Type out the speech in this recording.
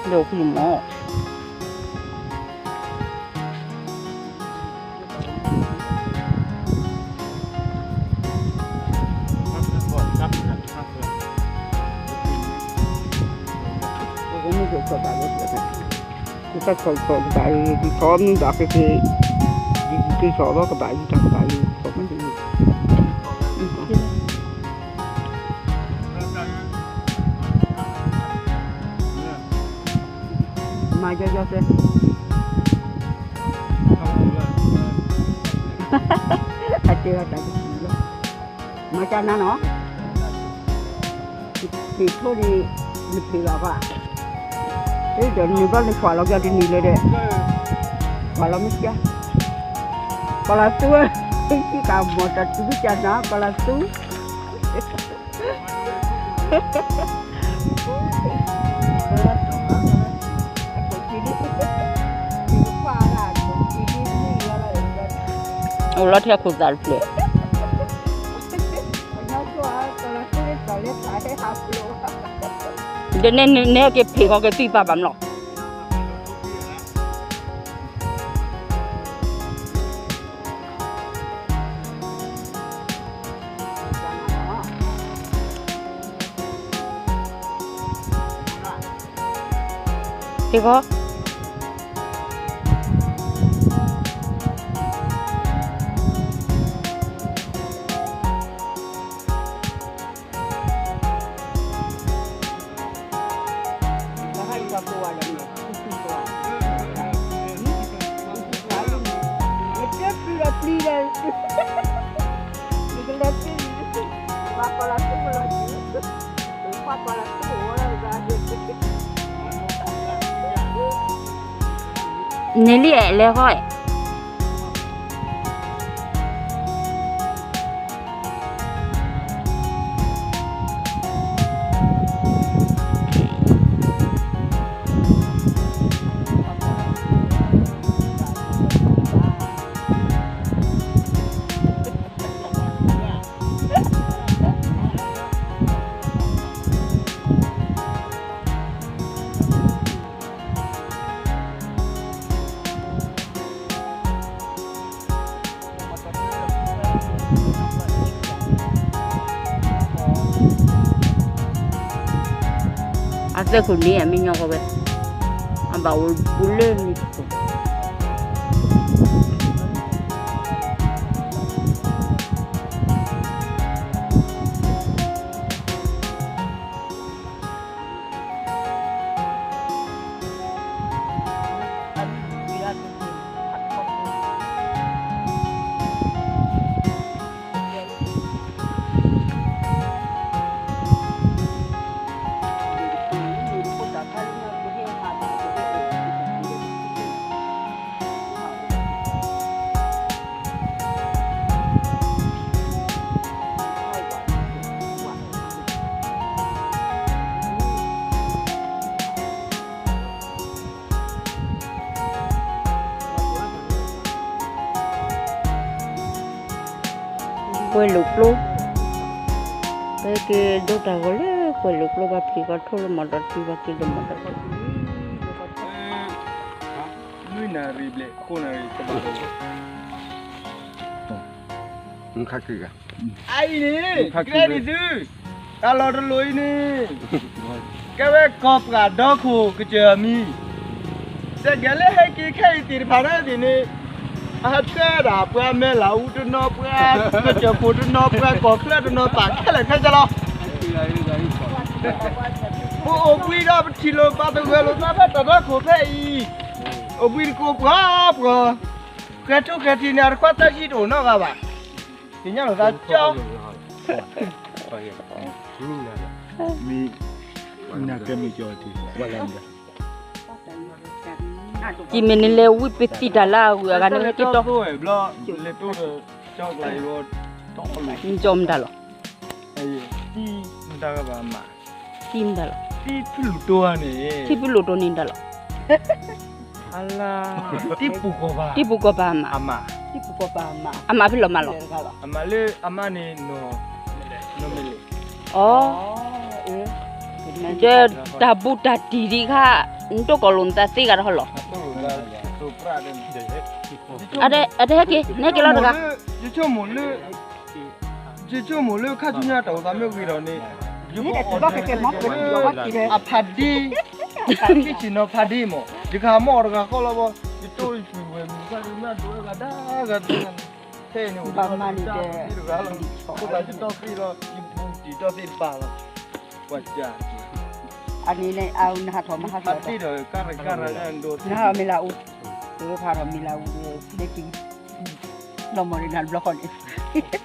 လၢအဃိမး ကမ့ၢ်ကီၢ်ကဘၣ်လၢ ကစၢ်ကီၢ်ကဘၣ်အံၤ ဒ်ထီမ့ၢ်ဘၣ်ကက့ၤ ဒ်က့ၤထီၣ်လီၤကဘၣ်အံၤ တၢ်ကဘၣ်အံၤ ကီၢ်မ့ၢ်တမ့ၢ် မၤယီယီစဲ အတဲအတၢ်ကစံးလီၤ မၤကနၤနီၤ ဖံးထိၣ်န့ၣ် နဖံးလီၤဘၣ် ဒီးနုာ်ဘၣ်နကွၢ်လီၤကဒီးနံၤလၢဒီး ကွၢ်လီၤမ့ၢ်ကါ ကွၢ်လီၤသူ ကမိၢ်တၢ်ထူကစၢ်နၤ ကွၢ်လီၤသူ အိၣ်လီၤထဲခိၣ်သၣ်တဖျၢၣ် ဒီးနဲန့ၣ်က့ၤဖံးဃီကသံၣ်ပာ်ဘၣ်မးလီၤ ဖံးဃီ န့ၣ်လံအဲၣ်လဲၤဃီအဲၣ် အသ့ၣ်ခိၣ်န့ၣ် အမ့ၢ်ညီဃီဝဲ အဘၣ်အိၣ်ပူၤလၢန့ၣ် ကွဲၤလိာ်ကျိ, ပက့ၤဒိတၢ်ဂီၤလၢကွဲၤလိာ်ကျိ ဘၣ်ဖံးကီၢ်ထိၣ်လၢမီၢ်ဒီးထံ ဘၣ်က့ၤလၢမီၢ်ဒီးထံ, နွံနၣ်ရံၣ်ဘျဲၣ် ဃိးနၣ်ရံၣ်တဘၣ်လီၤ, အံၤန့ၣ် ကဲဒ်သု, တၢ်လီၢ်တလီၢ်အံၤန့ၣ် ကဲဝဲကီၢ်ပှၢ်ဒီခိၣ်ကစၢၢ်အမံၤ, စဲးကဲလၢဟဲက့ၤခဲအံၤသ့ၣ်တဖၣ်န့ၣ်န့ၣ်, အဟဲထွဲဒၣ်ပှၤမဲၢ်လးအူတနီၤ, ပှၤကစၢၢ်ခိၣ်တနီၤ, ပှၤကီၢ်ချၢတနီၤပာ်ခဲလၢာ်ခဲဆ့လီၤ. ပအိၣ်ဘှံးဒီးပထံၣ်လိာ်ပာ်သဂၢၢ်လိာ်သးဖဲတၢ်ဒီခိၣ်ဖဲအံၤ, အိၣ်ဘှံးတကိးပှၤပှၤ, ဃဲၤထူဃဲၤထံးန့ၣ် အတခွါသၢဆံတအိၣ်နီတဂၤဘၣ်, သ့ၣ်ညါလိာ်သးကၠီ မ့ၢ်နကဲမ့ၢ်ကၠီတ့ၢ်, ကမ့ၢ်န့ၣ်လဲၤဝံပသံတၢ်လၢအဂုၤအဂၤန့ၣ် က့ၤတီ, လဲၤတီ, ကၠီမတၤလီၤ, တံမတၤလီၤ, ထံဖုလူၢ်တိန့ၣ်တၢ်လီၤ, တံပူၤကီၢ်ပၤ, တံပူၤကီၢ်ပၤအမး, အမးဖဲလီၤမးလီၤ, အမးလၢအမါန့ၣ်, နီၢ်မ့ၢ်လဲၣ်, အၢ, တၢ်ဘူၣ်တၢ်တံၢ်ဒံးခါ, နတိၢ်ကီၤလိာ်နသးသ့ဂၤတဟီလီၤ. အတဟဲက့ၤ နဟဲက့ၤလီၤတဂၤ. ယဆိကမိၣ်လၢ ယဆိကမိၣ်လၢခါဆူညါတၢ်အိၣ်သးမ့ၢ်ဂ့ၤဒီးန့ၣ်, ယကအိၣ်အဖးဒ့, အဖးဒ့ဆ့ၣ်နီၤဖးဒ့မး, ယကဟးမီၢ်အီၤတဂၤဃီလီၤဘၣ်, ယတိၢ်ယဆူၣ်ဝဲမုၢ်သၣ်ဒုးမ့ၢ်ဒိးဝဲဂၤဒၣ်ဂၤဒၣ်, ထဲန့ၣ်အိၣ်တဂၤတဂၤလီၤ, ခိၣ်သးယတီၢ်သ့လီၤ, ယဘူၣ်တံၢ်တီၢ်သ့တဘၣ်လီၤ, ကွၢ်ကၢ် အန့ၣ်န့ၣ် အနဟးထီၣ်မဟါထီၣ်ဒီး နဟးထီၣ်မ့ၢ်လၢအူ, တဖးထီၣ်မ့ၢ်လၢအူဒီး လၢက့ၤ လီၤမီၢ်န့ၣ်နဘျီဃီန့ၣ်